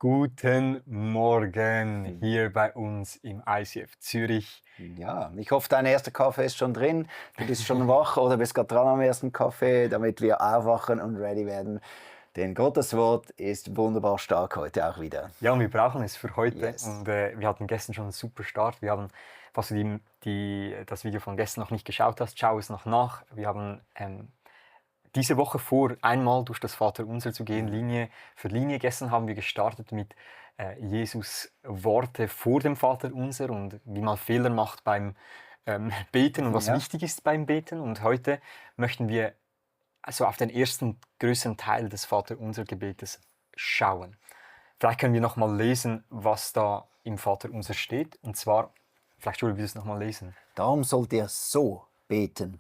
Guten Morgen hier bei uns im ICF Zürich. Ja, ich hoffe, dein erster Kaffee ist schon drin. Du bist schon wach oder bist gerade dran am ersten Kaffee, damit wir aufwachen und ready werden. Denn Gottes Wort ist wunderbar stark heute auch wieder. Ja, und wir brauchen es für heute. Yes. Und wir hatten gestern schon einen super Start. Wir haben, falls du das Video von gestern noch nicht geschaut hast, schau es noch nach. Wir haben diese Woche vor, einmal durch das Vaterunser zu gehen, Linie für Linie. Gestern haben wir gestartet mit Jesus Worte vor dem Vaterunser und wie man Fehler macht beim Beten und was wichtig ist beim Beten. Und heute möchten wir also auf den ersten größeren Teil des Vaterunser-Gebetes schauen. Vielleicht können wir noch mal lesen, was da im Vaterunser steht. Und zwar, vielleicht Julia, willst du es noch mal lesen? Darum sollt ihr so beten.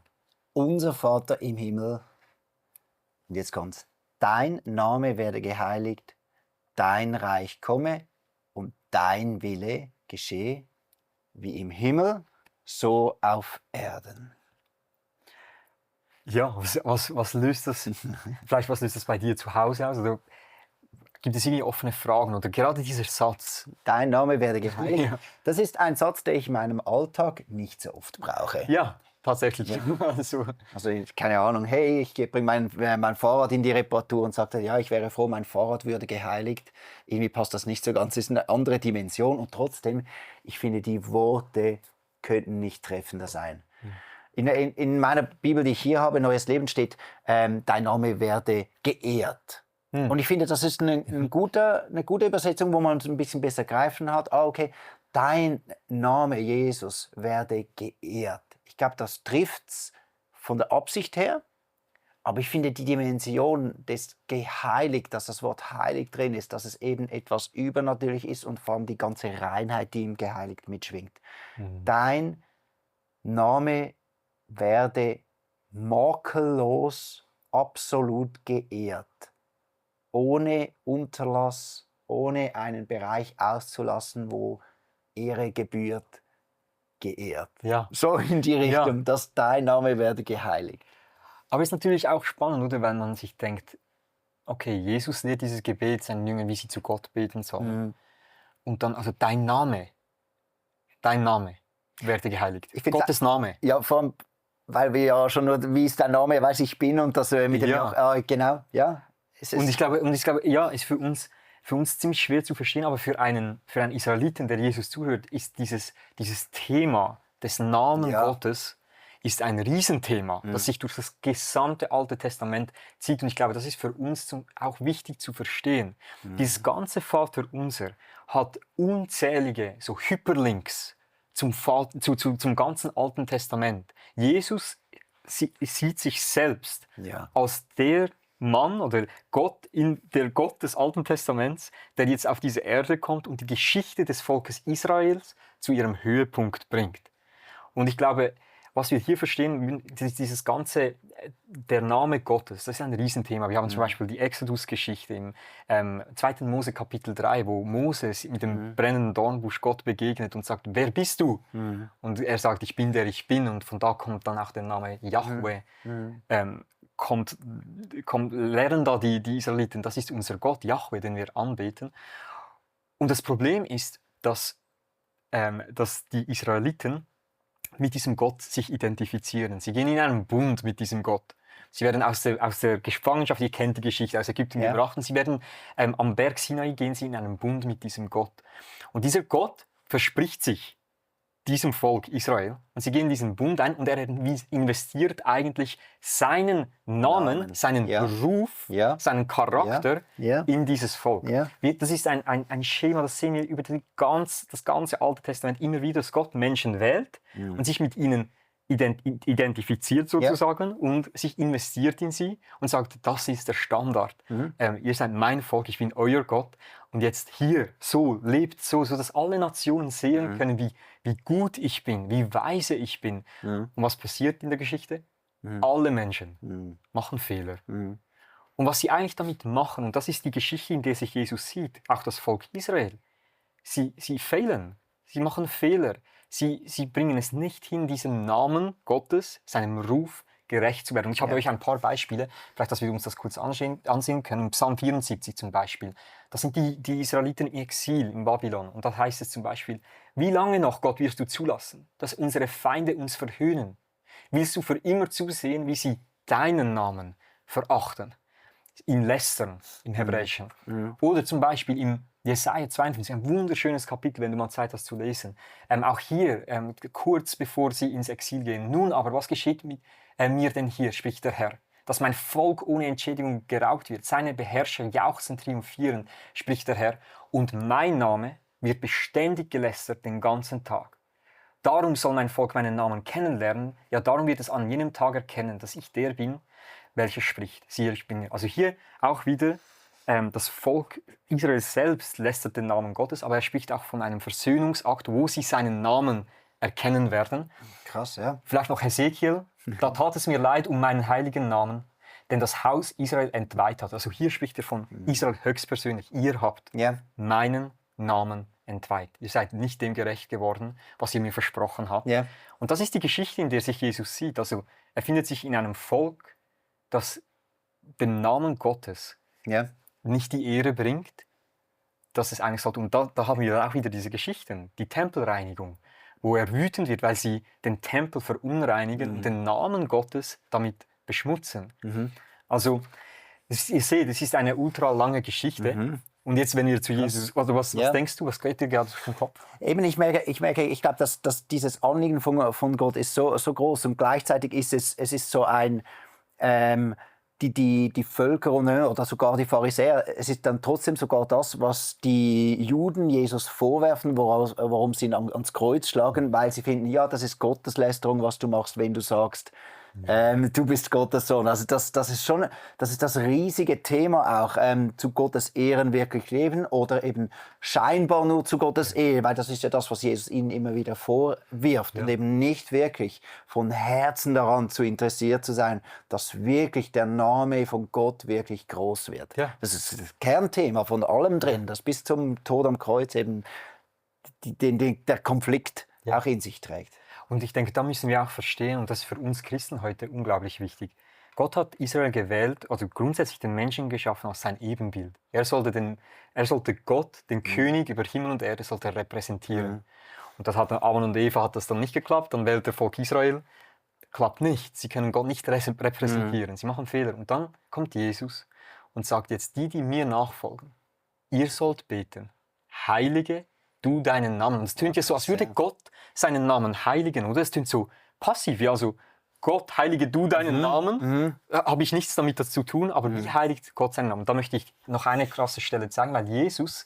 Unser Vater im Himmel. Und jetzt kommt's. Dein Name werde geheiligt, dein Reich komme und dein Wille geschehe, wie im Himmel, so auf Erden. Ja, was löst das? Vielleicht was löst das bei dir zu Hause aus? Oder gibt es irgendwie offene Fragen? Oder gerade dieser Satz? Dein Name werde geheiligt. Ja. Das ist ein Satz, den ich in meinem Alltag nicht so oft brauche. Ja, tatsächlich. Ja. Also keine Ahnung, hey, ich bringe mein Fahrrad in die Reparatur und sagte, ja, ich wäre froh, mein Fahrrad würde geheiligt. Irgendwie passt das nicht so ganz, es ist eine andere Dimension. Und trotzdem, ich finde, die Worte könnten nicht treffender sein. In meiner Bibel, die ich hier habe, Neues Leben, steht, dein Name werde geehrt. Und ich finde, das ist eine gute Übersetzung, wo man es ein bisschen besser greifen hat. Okay, dein Name, Jesus, werde geehrt. Ich glaube, das trifft es von der Absicht her. Aber ich finde die Dimension des geheiligt, dass das Wort heilig drin ist, dass es eben etwas übernatürlich ist und vor allem die ganze Reinheit, die im geheiligt mitschwingt. Dein Name werde makellos, absolut geehrt. Ohne Unterlass, ohne einen Bereich auszulassen, wo Ehre gebührt, geehrt. Ja. So in die Richtung, Ja. dass dein Name werde geheiligt. Aber es ist natürlich auch spannend, oder, wenn man sich denkt, okay, Jesus lehrt dieses Gebet seinen Jüngern, wie sie zu Gott beten sollen. Und dann, also dein Name werde geheiligt. Gottes Name. Ja, vor allem, weil wir ja schon nur, wie ist dein Name, weiß ich bin und das mit dem, genau, ja. Und ich glaube, ja, ist für uns ziemlich schwer zu verstehen, aber für einen Israeliten, der Jesus zuhört, ist dieses Thema des Namen Gottes ist ein Riesenthema, das sich durch das gesamte Alte Testament zieht. Und ich glaube, das ist für uns auch wichtig zu verstehen. Dieses ganze Vaterunser hat unzählige so Hyperlinks zum ganzen Alten Testament. Jesus sieht sich selbst als der Mann oder Gott, der Gott des Alten Testaments, der jetzt auf diese Erde kommt und die Geschichte des Volkes Israels zu ihrem Höhepunkt bringt. Und ich glaube, was wir hier verstehen, dieses ganze, der Name Gottes, das ist ein Riesenthema. Wir haben zum Beispiel die Exodus-Geschichte im 2. Mose Kapitel 3, wo Moses mit dem brennenden Dornbusch Gott begegnet und sagt, wer bist du? Und er sagt, ich bin der ich bin. Und von da kommt dann auch der Name Yahweh. Lernen da die Israeliten, das ist unser Gott, Yahweh, den wir anbeten. Und das Problem ist, dass die Israeliten mit diesem Gott sich identifizieren. Sie gehen in einen Bund mit diesem Gott. Sie werden aus der Gefangenschaft, ihr kennt die Geschichte, aus Ägypten gebracht, und sie werden am Berg Sinai gehen sie in einen Bund mit diesem Gott. Und dieser Gott verspricht sich diesem Volk Israel. Und sie gehen in diesen Bund ein und er investiert eigentlich seinen Namen, seinen Ruf, seinen Charakter in dieses Volk. Das ist ein Schema, das sehen wir über das ganze Alte Testament immer wieder, dass Gott Menschen wählt und sich mit ihnen identifiziert sozusagen und sich investiert in sie und sagt, das ist der Standard. Ihr seid mein Volk, ich bin euer Gott. Und jetzt hier, so, lebt so, dass alle Nationen sehen können, wie gut ich bin, wie weise ich bin. Und was passiert in der Geschichte? Alle Menschen machen Fehler. Und was sie eigentlich damit machen, und das ist die Geschichte, in der sich Jesus sieht, auch das Volk Israel, sie fehlen, sie machen Fehler. Sie bringen es nicht hin, diesem Namen Gottes, seinem Ruf gerecht zu werden. Und ich habe euch ein paar Beispiele, vielleicht, dass wir uns das kurz ansehen können. Psalm 74 zum Beispiel. Das sind die Israeliten im Exil in Babylon. Und da heißt es zum Beispiel, wie lange noch, Gott, wirst du zulassen, dass unsere Feinde uns verhöhnen? Willst du für immer zusehen, wie sie deinen Namen verachten? In lästern, im Hebräischen. Oder zum Beispiel im Jesaja 52, ein wunderschönes Kapitel, wenn du mal Zeit hast zu lesen. Auch hier, kurz bevor sie ins Exil gehen. Nun aber, was geschieht mit mir denn hier, spricht der Herr? Dass mein Volk ohne Entschädigung geraubt wird, seine Beherrscher jauchzen, triumphieren, spricht der Herr. Und mein Name wird beständig gelästert den ganzen Tag. Darum soll mein Volk meinen Namen kennenlernen, ja, darum wird es an jenem Tag erkennen, dass ich der bin, welcher spricht. Siehe, ich bin. Also hier auch wieder, das Volk Israel selbst lästert den Namen Gottes, aber er spricht auch von einem Versöhnungsakt, wo sie seinen Namen erkennen werden. Krass, ja. Vielleicht noch Hesekiel, da tat es mir leid um meinen heiligen Namen, denn das Haus Israel entweiht hat. Also hier spricht er von Israel höchstpersönlich. Ihr habt meinen Namen entweiht. Ihr seid nicht dem gerecht geworden, was ihr mir versprochen habt. Ja. Und das ist die Geschichte, in der sich Jesus sieht. Also er findet sich in einem Volk, das dem Namen Gottes nicht die Ehre bringt, dass es eigentlich sollte. Und da haben wir auch wieder diese Geschichten, die Tempelreinigung, wo er wütend wird, weil sie den Tempel verunreinigen und den Namen Gottes damit beschmutzen. Also ihr seht, es ist eine ultra lange Geschichte. Und jetzt, wenn ihr zu Jesus, also was denkst du, was geht dir gerade durch den Kopf? Eben, ich glaube, dass dieses Anliegen von Gott ist so groß und gleichzeitig ist es ist so ein, die Völker oder sogar die Pharisäer, es ist dann trotzdem sogar das, was die Juden Jesus vorwerfen, warum sie ihn ans Kreuz schlagen, weil sie finden, ja, das ist Gotteslästerung, was du machst, wenn du sagst, du bist Gottes Sohn. Also das ist das riesige Thema auch, zu Gottes Ehren wirklich leben oder eben scheinbar nur zu Gottes Ehre, weil das ist ja das, was Jesus ihnen immer wieder vorwirft und eben nicht wirklich von Herzen daran zu interessiert zu sein, dass wirklich der Name von Gott wirklich groß wird. Ja. Das ist das Kernthema von allem drin, das bis zum Tod am Kreuz eben der Konflikt auch in sich trägt. Und ich denke, da müssen wir auch verstehen, und das ist für uns Christen heute unglaublich wichtig. Gott hat Israel gewählt, also grundsätzlich den Menschen geschaffen als sein Ebenbild. Er sollte Gott, den König über Himmel und Erde, sollte repräsentieren. Und das Adam und Eva hat das dann nicht geklappt, dann wählt der Volk Israel, klappt nicht. Sie können Gott nicht repräsentieren, sie machen Fehler. Und dann kommt Jesus und sagt jetzt, die mir nachfolgen, ihr sollt beten, heilige du deinen Namen. Und es tönt ja so, als würde Gott seinen Namen heiligen, oder? Es tönt so passiv, ja, also Gott, heilige du deinen Namen. Habe ich nichts damit zu tun, aber wie heiligt Gott seinen Namen? Da möchte ich noch eine krasse Stelle zeigen, weil Jesus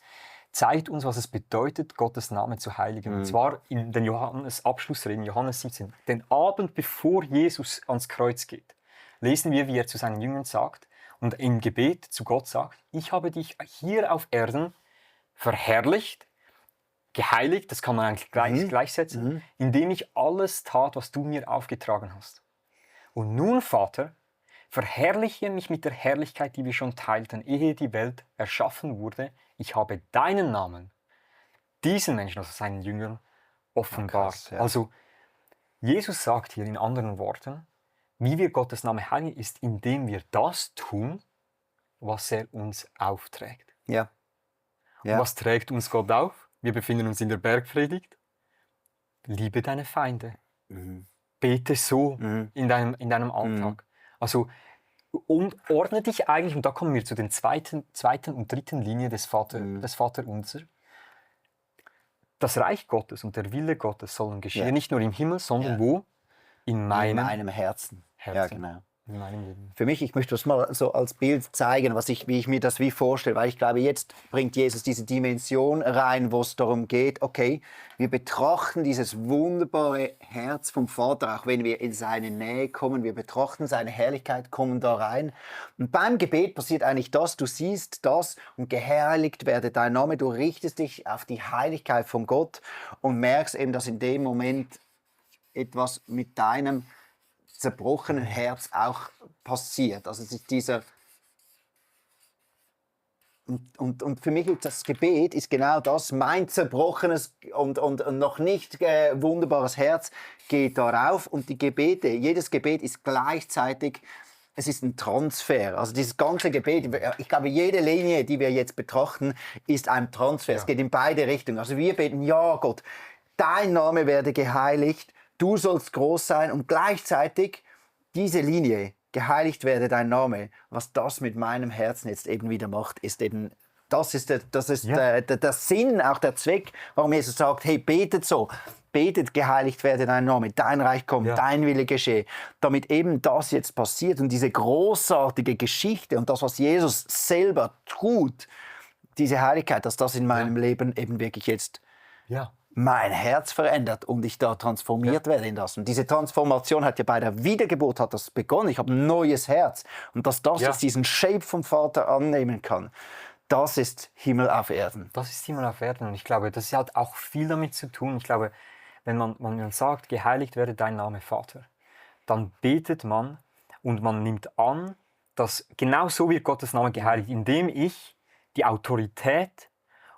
zeigt uns, was es bedeutet, Gottes Namen zu heiligen. Und zwar in den Abschlussreden, Johannes 17. Den Abend, bevor Jesus ans Kreuz geht, lesen wir, wie er zu seinen Jüngern sagt und im Gebet zu Gott sagt, ich habe dich hier auf Erden verherrlicht, geheiligt, das kann man eigentlich gleichsetzen, indem ich alles tat, was du mir aufgetragen hast. Und nun, Vater, verherrliche mich mit der Herrlichkeit, die wir schon teilten, ehe die Welt erschaffen wurde. Ich habe deinen Namen diesen Menschen, also seinen Jüngern, offenbart. Krass, ja. Also Jesus sagt hier in anderen Worten, wie wir Gottes Namen heiligen, ist, indem wir das tun, was er uns aufträgt. Ja. Und was trägt uns Gott auf? Wir befinden uns in der Bergpredigt. Liebe deine Feinde. Bete so in deinem Alltag. Also und ordne dich eigentlich, und da kommen wir zu den zweiten und dritten Linie des Vaterunser. Das Reich Gottes und der Wille Gottes sollen geschehen, nicht nur im Himmel, sondern wo? In meinem Herzen. Ja, genau. In meinem Leben. Für mich, ich möchte das mal so als Bild zeigen, wie ich mir das vorstelle, weil ich glaube, jetzt bringt Jesus diese Dimension rein, wo es darum geht, okay, wir betrachten dieses wunderbare Herz vom Vater, auch wenn wir in seine Nähe kommen, wir betrachten seine Herrlichkeit, kommen da rein. Und beim Gebet passiert eigentlich das, du siehst das und geheiligt werde dein Name, du richtest dich auf die Heiligkeit von Gott und merkst eben, dass in dem Moment etwas mit deinem zerbrochenen Herz auch passiert. Also es ist dieser und für mich ist das Gebet ist genau das, mein zerbrochenes und noch nicht wunderbares Herz geht darauf. Und die Gebete, jedes Gebet ist gleichzeitig, es ist ein Transfer. Also dieses ganze Gebet, ich glaube, jede Linie, die wir jetzt betrachten, ist ein Transfer. Es geht in beide Richtungen. Also wir beten, ja Gott, dein Name werde geheiligt, du sollst groß sein und gleichzeitig diese Linie, geheiligt werde dein Name, was das mit meinem Herzen jetzt eben wieder macht, ist eben, das ist der Sinn, auch der Zweck, warum Jesus sagt, hey, betet so, betet, geheiligt werde dein Name, dein Reich kommt, dein Wille geschehe, damit eben das jetzt passiert und diese großartige Geschichte und das, was Jesus selber tut, diese Heiligkeit, dass das in meinem Leben eben wirklich jetzt mein Herz verändert und ich da transformiert werde in das. Und diese Transformation hat ja bei der Wiedergeburt hat das begonnen. Ich habe ein neues Herz. Und dass das jetzt diesen Shape vom Vater annehmen kann, das ist Himmel auf Erden. Das ist Himmel auf Erden. Und ich glaube, das hat auch viel damit zu tun. Ich glaube, wenn man sagt, geheiligt werde dein Name, Vater, dann betet man und man nimmt an, dass genau so wird Gottes Name geheiligt, indem ich die Autorität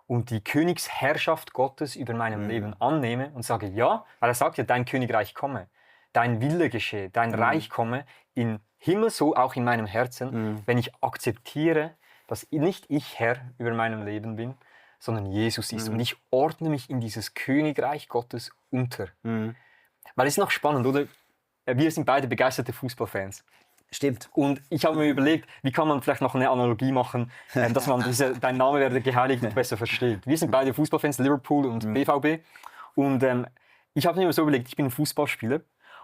und die Königsherrschaft Gottes über meinem Leben annehme und sage, ja, weil er sagt ja, dein Königreich komme, dein Wille geschehe, dein Reich komme, im Himmel so auch in meinem Herzen, wenn ich akzeptiere, dass nicht ich Herr über meinem Leben bin, sondern Jesus ist. Und ich ordne mich in dieses Königreich Gottes unter. Weil es ist noch spannend, oder? Wir sind beide begeisterte Fußballfans. Stimmt. Und ich habe mir überlegt, wie kann man vielleicht noch eine Analogie machen, dass man dein Name werde geheiligt noch besser versteht. Wir sind beide Fußballfans, Liverpool und BVB. Und ich habe mir so überlegt, ich bin ein Fußballspieler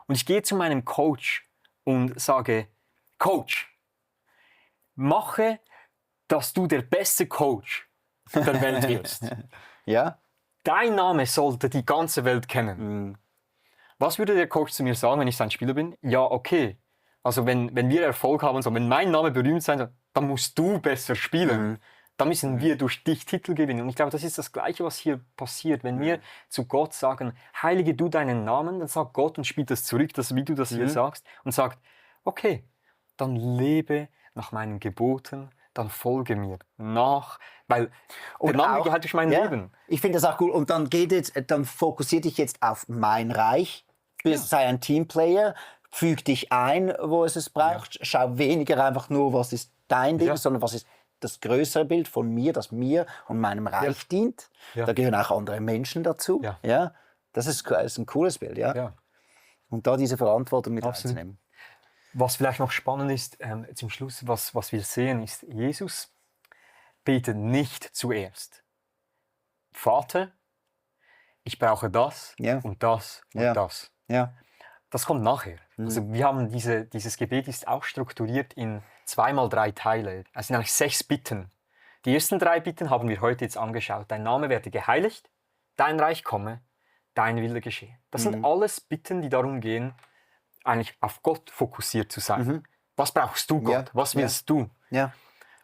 und ich gehe zu meinem Coach und sage, Coach, mache, dass du der beste Coach der Welt wirst. Ja? Dein Name sollte die ganze Welt kennen. Was würde der Coach zu mir sagen, wenn ich sein Spieler bin? Ja, okay. Also wenn wir Erfolg haben, so, wenn mein Name berühmt sein soll, dann musst du besser spielen. Dann müssen wir durch dich Titel gewinnen. Und ich glaube, das ist das Gleiche, was hier passiert. Wenn wir zu Gott sagen, heilige du deinen Namen, dann sagt Gott und spielt das zurück, wie du das hier sagst, und sagt, okay, dann lebe nach meinen Geboten, dann folge mir nach, weil der Name gehört durch mein Leben. Ich finde das auch cool. Und dann fokussier dich jetzt auf mein Reich, sei ein Teamplayer, füg dich ein, wo es braucht. Schau weniger einfach nur, was ist dein Ding, sondern was ist das größere Bild von mir, das mir und meinem Reich dient. Da gehören auch andere Menschen dazu. Ja? Das ist ein cooles Bild. Ja? Und da diese Verantwortung mit einzunehmen. Was vielleicht noch spannend ist, zum Schluss, was wir sehen, ist, Jesus betet nicht zuerst. Vater, ich brauche das und das und das. Ja. Das kommt nachher. Also wir haben dieses Gebet ist auch strukturiert in 2x3 Teile. Es sind eigentlich 6 Bitten. Die ersten 3 Bitten haben wir heute jetzt angeschaut. Dein Name werde geheiligt, dein Reich komme, dein Wille geschehe. Das sind alles Bitten, die darum gehen, eigentlich auf Gott fokussiert zu sein. Was brauchst du, Gott? Was willst du? Ja.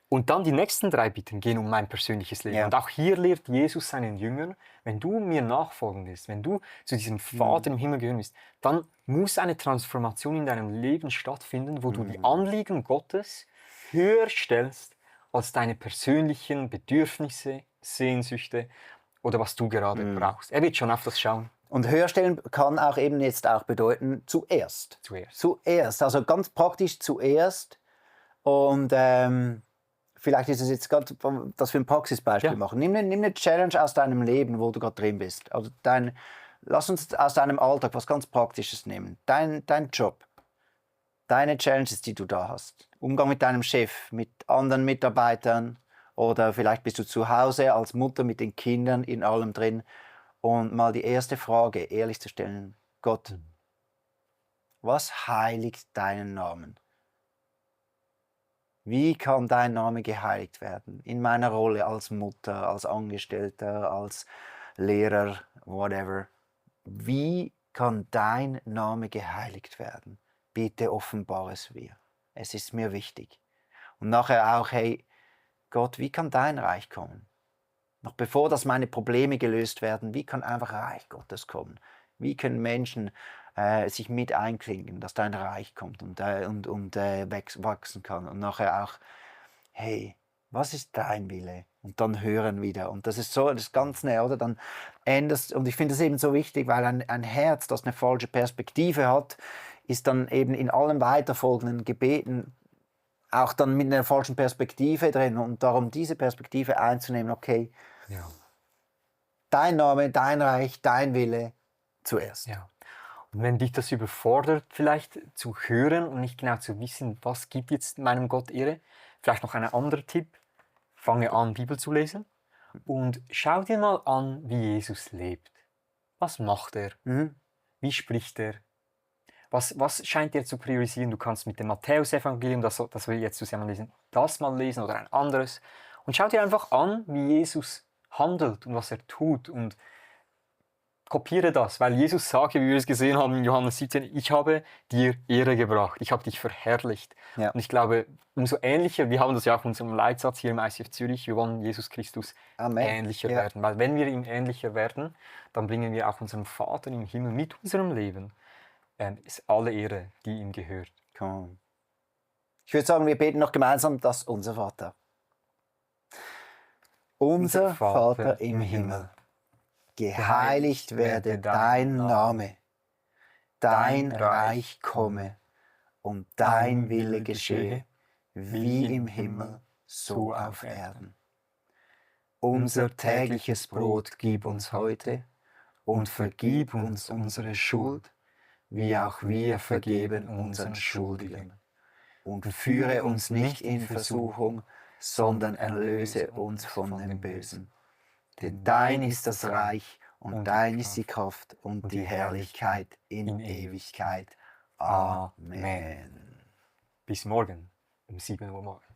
Und dann die nächsten 3 Bitten gehen um mein persönliches Leben. Und auch hier lehrt Jesus seinen Jüngern, wenn du mir nachfolgen willst, wenn du zu diesem Vater im Himmel gehören willst, dann muss eine Transformation in deinem Leben stattfinden, wo du die Anliegen Gottes höher stellst als deine persönlichen Bedürfnisse, Sehnsüchte oder was du gerade brauchst. Er wird schon auf das schauen. Und höherstellen kann auch eben jetzt auch bedeuten zuerst. Zuerst. Also ganz praktisch zuerst. Und vielleicht ist es jetzt gerade, dass wir ein Praxisbeispiel machen. Nimm eine Challenge aus deinem Leben, wo du gerade drin bist. Also lass uns aus deinem Alltag was ganz Praktisches nehmen. Dein Job, deine Challenges, die du da hast. Umgang mit deinem Chef, mit anderen Mitarbeitern oder vielleicht bist du zu Hause als Mutter mit den Kindern in allem drin. Und mal die erste Frage ehrlich zu stellen, Gott, was heiligt deinen Namen? Wie kann dein Name geheiligt werden? In meiner Rolle als Mutter, als Angestellter, als Lehrer, whatever. Wie kann dein Name geheiligt werden? Bitte offenbare es mir. Es ist mir wichtig. Und nachher auch, hey, Gott, wie kann dein Reich kommen? Noch bevor das meine Probleme gelöst werden, wie kann einfach Reich Gottes kommen? Wie können Menschen sich mit einklinken, dass dein Reich kommt und wachsen kann? Und nachher auch, hey, Was ist dein Wille? Und dann hören wieder. Und das ist so, das ist ganz näher, oder? Dann änderst, und ich finde das eben so wichtig, weil ein Herz, das eine falsche Perspektive hat, ist dann eben in allen weiterfolgenden Gebeten auch dann mit einer falschen Perspektive drin. Und darum diese Perspektive einzunehmen, okay, Ja. dein Name, dein Reich, dein Wille zuerst. Ja. Und wenn dich das überfordert, vielleicht zu hören und nicht genau zu wissen, was gibt jetzt meinem Gott Ehre, vielleicht noch ein anderer Tipp: Fange an, Bibel zu lesen und schau dir mal an, wie Jesus lebt. Was macht er? Mhm. Wie spricht er? Was scheint er zu priorisieren? Du kannst mit dem Matthäusevangelium, das wir jetzt zusammen lesen, das mal lesen oder ein anderes. Und schau dir einfach an, wie Jesus handelt und was er tut, und kopiere das, weil Jesus sagt, wie wir es gesehen haben in Johannes 17, ich habe dir Ehre gebracht, ich habe dich verherrlicht. Ja. Und ich glaube, umso ähnlicher, wir haben das ja auch in unserem Leitsatz hier im ICF Zürich, wir wollen Jesus Christus Amen. ähnlicher Ja. werden, weil wenn wir ihm ähnlicher werden, dann bringen wir auch unserem Vater im Himmel mit unserem Leben ist alle Ehre, die ihm gehört. Komm. Ich würde sagen, wir beten noch gemeinsam das Unser Vater. Unser Vater im Himmel, geheiligt werde dein Name, dein Reich komme und dein Wille geschehe, wie im Himmel, so auf Erden. Unser tägliches Brot gib uns heute und vergib uns unsere Schuld, wie auch wir vergeben unseren Schuldigen. Und führe uns nicht in Versuchung, sondern erlöse uns von dem Bösen. Denn dein ist das Reich und dein ist die Kraft und die Herrlichkeit in Ewigkeit. Amen. Bis morgen um 7 Uhr morgens.